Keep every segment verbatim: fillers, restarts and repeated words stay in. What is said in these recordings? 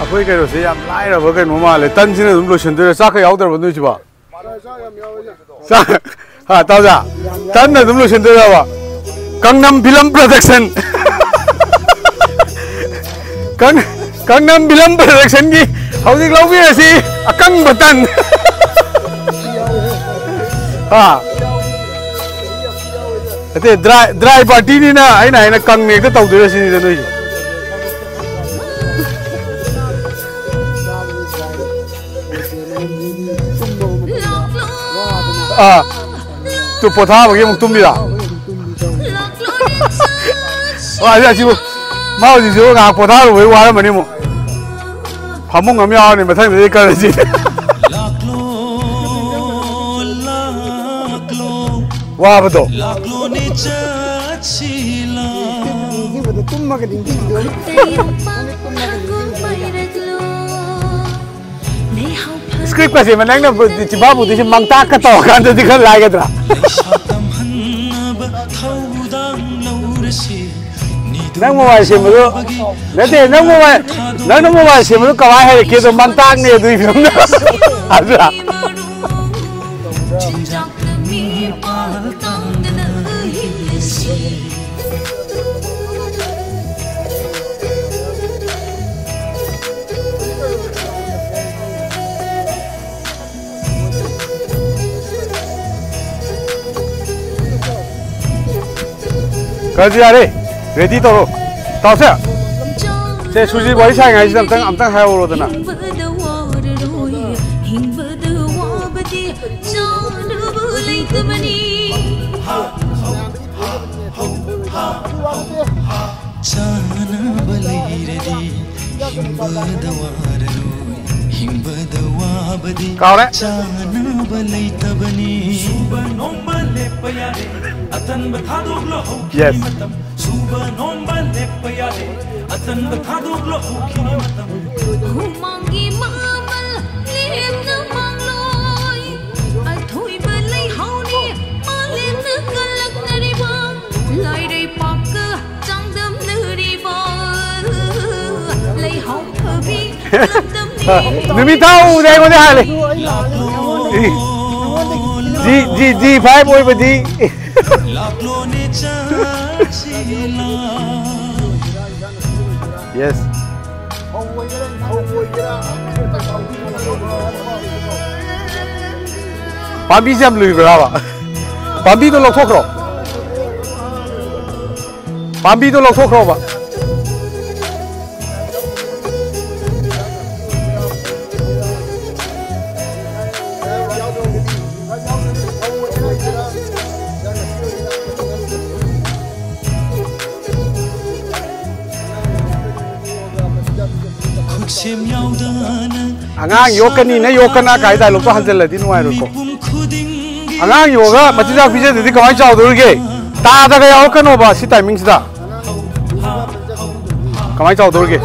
ꯑꯩꯈꯣꯏ ꯀꯩꯅꯣꯁꯦ ꯌꯥꯝ ꯂꯥꯏꯔꯕ ꯀꯩꯅꯣ ꯃꯥꯜꯂꯦ꯫ ꯇꯟꯁꯤꯅ ꯑꯗꯨꯝ ꯂꯣꯏꯁꯤꯟꯗꯣꯏꯔꯥ? ꯆꯥꯛꯀ ꯌꯥꯎꯗ꯭ꯔꯕ ꯅꯣꯏꯁꯤꯕꯣ? ꯆꯥꯛ, ꯍꯥ, ꯇꯥꯎꯖꯥ? ꯇꯟꯅ ꯑꯗꯨꯝ ꯂꯣꯏꯁꯤꯟꯗꯣꯏꯔꯕ? ꯀꯪꯅꯝ ꯐꯤꯂꯝ ꯄ꯭ꯔꯗꯛꯁꯟ꯫ ꯀꯪ-, ꯀꯪꯅꯝ ꯐꯤꯂꯝ ꯄ꯭ꯔꯗꯛꯁꯟꯒꯤ ꯍꯧꯖꯤꯛ ꯂꯧꯕꯤꯔꯁꯤ ꯑꯀꯪꯕ ꯇꯟ꯫ ꯍꯥ? ꯅꯠꯇꯦ, ꯗ꯭ꯔꯥꯏ, ꯗ꯭ꯔꯥꯏ ꯄꯥꯔꯇꯤꯅꯤꯅ ꯑꯩꯅ ꯍꯥꯏꯅ ꯀꯪꯅ ꯍꯦꯛꯇ ꯇꯧꯗꯣꯏꯔ ꯁꯤꯅꯤꯗ ꯅꯣꯏꯁꯦ꯫ ꯑꯥ, ꯇꯨ ꯄꯣꯊꯥꯕꯒꯤ ꯑꯃꯨꯛ ꯇꯨꯝꯕꯤꯔ? ꯑꯥ, ꯑꯁꯤ, ꯑꯁꯤꯕꯨ, ꯃꯥ ꯍꯧꯖꯤꯛꯁꯨ ꯉꯥꯏꯍꯥꯛ ꯄꯣꯊꯥꯔꯨꯕꯩ ꯋꯥꯔꯝꯃꯅꯤ ꯑꯃꯨꯛ꯫ ꯐꯃꯨꯡ ꯑꯃ ꯌꯥꯎꯔꯅꯤ ꯃꯊꯪꯗꯗꯤ ꯀꯔꯟꯁꯤ꯫ ꯂꯥꯛꯂꯣ, ꯂꯥꯛꯂꯣ, ꯋꯥꯕꯗꯣ꯫ ꯂꯥꯛꯂꯣꯅꯦ ꯆꯠꯁꯤꯂꯥ꯫ ꯅꯤꯡꯁꯤꯡꯕꯗꯣ ꯇꯨꯝꯃꯒ ꯅꯤꯡꯁꯤꯡꯕꯤꯗꯣꯏꯅꯤ꯫ ꯇꯨꯝꯃꯒ ꯅꯤꯡꯁꯤꯡꯕꯤꯗꯣꯏꯅꯤ꯫ ꯁ꯭ꯀ꯭ꯔꯤꯞꯀꯁꯦ ꯅꯪꯅ ꯆꯤꯝꯐꯥ ꯄꯨꯗꯣꯏꯁꯦ ꯃꯪꯇꯥꯛꯀ ꯇꯧꯔꯀꯥꯟꯗꯗꯤ ꯈꯔ ꯂꯥꯏꯒꯗ꯭ꯔꯥ? ꯂꯩꯁꯥ ꯇꯝꯍꯟꯅꯕ ꯊꯧꯗꯥꯡ ꯂꯧꯔꯁꯤ꯫ ꯅꯪ ꯃꯣꯕꯥꯏꯜ ꯁꯦꯝꯕꯗꯨ ꯅꯠꯇꯦ, ꯅꯪ ꯃꯣꯕꯥꯏꯜ, ꯅꯪꯅ ꯃꯣꯕꯥꯏꯜ ꯁꯦꯝꯕꯗꯨ ꯀꯃꯥꯏꯅ ꯍꯩꯔꯛꯀꯦꯗꯣ? ꯃꯪꯇꯥꯛꯅꯦ ꯑꯗꯨꯒꯤ ꯐꯤꯕꯝꯗ꯫ ꯑꯗꯨꯔꯥ? ꯆꯤꯟꯖꯥꯛꯇ ꯃꯤ ꯄꯥꯜ ꯇꯥꯡꯗꯅ ꯍꯤꯡꯂꯁꯤ꯫ ꯀꯔꯗꯤ ꯌꯥꯔꯦ, ꯔꯦꯗꯤ ꯇꯧꯔꯣ꯫ ꯇꯥꯎꯁꯦ꯫ ꯁꯦ, ꯁꯨꯖꯤ ꯋꯥꯔꯤ ꯁꯥꯏꯉꯩꯁꯤꯗ ꯑꯝꯇꯪ, ꯑꯝꯇꯪ ꯍꯥꯏꯍꯧꯔꯣꯗꯅ꯫ ꯍꯤꯡꯕꯗ ꯋꯥꯔꯔꯣꯏ, ꯍꯤꯡꯕꯗ ꯋꯥꯕꯗꯤ ꯆꯥꯅꯕ ꯂꯩꯇꯕꯅꯤ꯫ ꯆꯥꯅꯕ ꯂꯩꯔꯗꯤ ꯍꯤꯡꯕꯗ ꯋꯥꯔꯔꯣꯏ, ꯍꯤꯡꯕꯗ ꯋꯥꯕꯗꯤ ꯀꯥꯎꯔꯦ꯫ ꯆꯥꯅꯕ ꯂꯩꯇꯕꯅꯤ꯫ ꯁꯨꯕ ꯅꯣꯝꯕ ꯂꯦꯞꯄ ꯌꯥꯗꯦ, ꯑꯇꯟꯕ ꯊꯥꯗꯣꯛꯂꯣ ꯍꯧꯈꯤꯅꯤ Yes. ꯃꯇꯝ꯫ ꯁꯨꯕ ꯅꯣꯝꯕ ꯂꯦꯞꯄ ꯌꯥꯗꯦ, ꯑꯇꯟꯕ ꯊꯥꯗꯣꯛꯂꯣ ꯍꯧꯈꯤꯅꯤ ꯃꯇꯝ꯫ ꯍꯨꯃꯥꯡꯒꯤ ꯃꯃꯜ ꯂꯦꯝꯅ ꯃꯥꯡꯂꯣꯏ, ꯑꯊꯣꯏꯕ ꯂꯩꯍꯥꯎꯅꯤ ꯃꯥꯂꯦꯝꯅ ꯀꯜꯂꯛꯅꯔꯤꯕ꯫ ꯂꯥꯏꯔꯩꯄꯥꯛꯀ ꯆꯥꯡꯗꯝꯅꯔꯤꯕ ꯅꯨꯃꯤꯠ ꯊꯥ ꯎꯕꯗ ꯑꯩꯉꯣꯟꯗ ꯍꯥꯜꯂꯦ꯫ ꯖꯤ ꯖꯤ ꯖꯤ ꯐꯥꯏꯚ ꯑꯣꯏꯕꯗꯤ꯫ ꯌꯦꯁ꯫ ꯄꯥꯝꯕꯤꯁꯦ ꯌꯥꯝ ꯂꯨꯏꯕ꯭ꯔꯥꯕ? ꯄꯥꯝꯕꯤꯗꯣ ꯂꯧꯊꯣꯛꯈ꯭ꯔꯣ꯫ ꯄꯥꯝꯕꯤꯗꯣ ꯂꯧꯊꯣꯛꯈ꯭ꯔꯣꯕ꯫ ꯑꯉꯥꯡ ꯌꯣꯛꯀꯅꯤ ꯅ ꯌꯣꯛꯀꯅ ꯀꯥꯏ ꯗꯥꯏꯂꯣꯛꯇꯣ ꯍꯟꯖꯜꯂꯗꯤ ꯅꯨꯡꯉꯥꯏꯔꯣꯏꯀꯣ꯫ ꯑꯉꯥꯡ ꯌꯣꯛꯑꯒ ꯃꯆꯤꯟꯖꯥꯛ ꯄꯤꯖꯗꯗꯤ ꯀꯃꯥꯏꯅ ꯆꯥꯎꯗꯧꯔꯤꯒꯦ? ꯇꯥꯗꯒ ꯌꯥꯎꯔꯛꯀꯅꯣꯕ ꯁꯤ ꯇꯥꯏꯃꯤꯡꯁꯤꯗ꯫ ꯀꯃꯥꯏꯅ ꯆꯥꯎꯗꯧꯔꯤꯒꯦ?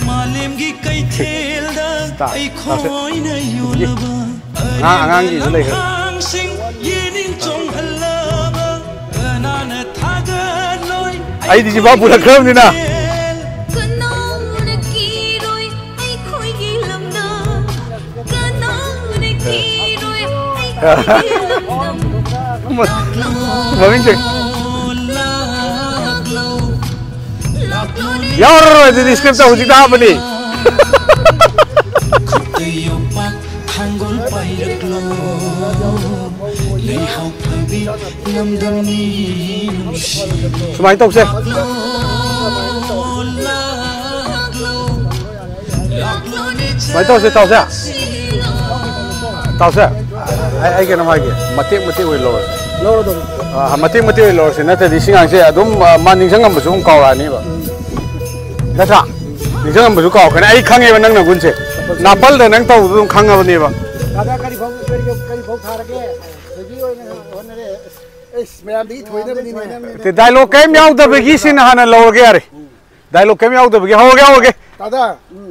ꯃꯥꯂꯦꯝꯒꯤ ꯀꯩꯊꯦꯜꯗ ꯇꯥ-, ꯇꯥꯁꯦ꯫ ꯑꯩꯈꯣꯏꯅ ꯌꯣꯜꯂꯕ ꯑꯉꯥꯡ, ꯑꯉꯥꯡꯒꯤꯁꯨ ꯂꯩꯈ꯭ꯔꯦ꯫ ꯂꯝꯍꯥꯡꯁꯤꯡ ꯌꯦꯅꯤꯡ ꯆꯣꯡꯍꯜꯂꯕ ꯀꯅꯥꯅ ꯊꯥꯒꯠꯂꯣꯏ ꯑꯩꯗꯤ ꯁꯤꯐꯥꯎ ꯄꯨꯔꯛꯈ꯭ꯔꯕꯅꯤꯅ꯫ ꯀꯅꯥꯅ ꯀꯤꯔꯣꯏ ꯑꯩꯈꯣꯏꯒꯤ ꯂꯝꯗꯝ? ꯀꯅꯥꯅ ꯀꯤꯔꯣꯏ ꯑꯩꯈꯣꯏꯒꯤ ꯂꯝꯗꯝ? ꯃꯃꯤꯡ ꯆꯠ- ꯂꯥꯛꯂꯣ, ꯂꯥꯛꯂꯣ꯫ ꯌꯥꯎꯔꯔꯣꯏ ꯑꯗꯨꯗꯤ script ꯇ ꯍꯧꯖꯤꯛꯇ ꯍꯥꯞꯄꯅꯤ꯫ ꯈꯨꯠꯇ ꯌꯣꯝꯄꯥꯛ ꯊꯥꯡꯒꯣꯜ ꯄꯥꯏꯔꯛꯂꯣ꯫ ꯂꯩꯍꯥꯎ ꯐꯕꯤ ꯂꯝꯗꯝꯅꯤ ꯅꯨꯡꯁꯤ꯫ ꯁꯨꯃꯥꯏꯅ ꯇꯧꯁꯦ꯫ ꯂꯥꯛꯂꯣ, ꯂꯥꯛꯂꯣ꯫ ꯁꯨꯃꯥꯏꯅ ꯇꯧꯁꯦ, ꯇꯥꯎꯁꯦ꯫ ꯇꯥꯎꯁꯦ꯫ ꯑꯩ, ꯑꯩ ꯀꯩꯅꯣꯝ ꯍꯥꯏꯒꯦ꯫ ꯃꯇꯦꯛ ꯃꯇꯦꯛ ꯑꯣꯏꯅ ꯂꯧꯔꯁꯦ꯫ ꯂꯧꯔꯗꯧꯅꯤ꯫ ꯑ, ꯃꯇꯦꯛ ꯃꯇꯦꯛ ꯑꯣꯏꯅ ꯂꯧꯔꯁꯦ꯫ ꯅꯠꯇ꯭ꯔꯗꯤ ꯁꯤ ꯉꯥꯡꯁꯦ ꯑꯗꯨꯝ, ꯑ, ꯃꯥ ꯅꯤꯡꯁꯤꯡꯉꯝꯕꯁꯨ ꯑꯃꯨꯛ ꯀꯥꯎꯔꯛꯑꯅꯤꯕ꯫ ꯎꯝ꯫ ꯅꯠꯇ꯭ꯔꯥ? ꯅꯤꯡꯁꯤꯡꯉꯝꯕꯁꯨ ꯀꯥꯎꯔꯛꯀꯅꯤ꯫ ꯑꯩ ꯈꯪꯉꯦꯕ ꯅꯪ ꯅꯒꯨꯟꯁꯦ꯫ ꯅꯥꯄꯜꯗ ꯅꯪ ꯇꯧꯕꯗꯨ ꯑꯗꯨꯝ ꯈꯪꯉꯕꯅꯦꯕ꯫ ꯗꯥꯗꯥ ꯀꯔꯤ ꯐꯧ, ꯀꯔꯤ, ꯀꯔꯤ ꯐꯧ ꯊꯥꯔꯒꯦ? ꯊꯣꯏꯕꯤ ꯑꯣꯏꯅ ꯍꯣꯠꯅꯔꯦ꯫ ꯑꯁ, ꯑꯩꯁ, ꯃꯌꯥꯝꯗꯒꯤ ꯊꯣꯏꯅꯕꯅꯤꯅꯦ꯫ ꯅꯠꯇꯦ, ꯗꯥꯏꯂꯣꯛ ꯀꯔꯤꯝ ꯌꯥꯎꯗꯕꯒꯤ ꯁꯤꯅ ꯍꯥꯟꯅ ꯂꯧꯔꯒꯦ ꯌꯥꯔꯦ꯫ ꯗꯥꯏꯂꯣꯛ ꯀꯔꯤꯝ ꯌꯥꯎꯗꯕꯒꯤ꯫ ꯍꯧꯔꯒꯦ, ꯍꯧꯔꯒꯦ꯫ ꯗꯥꯗꯥ, ꯎꯝ꯫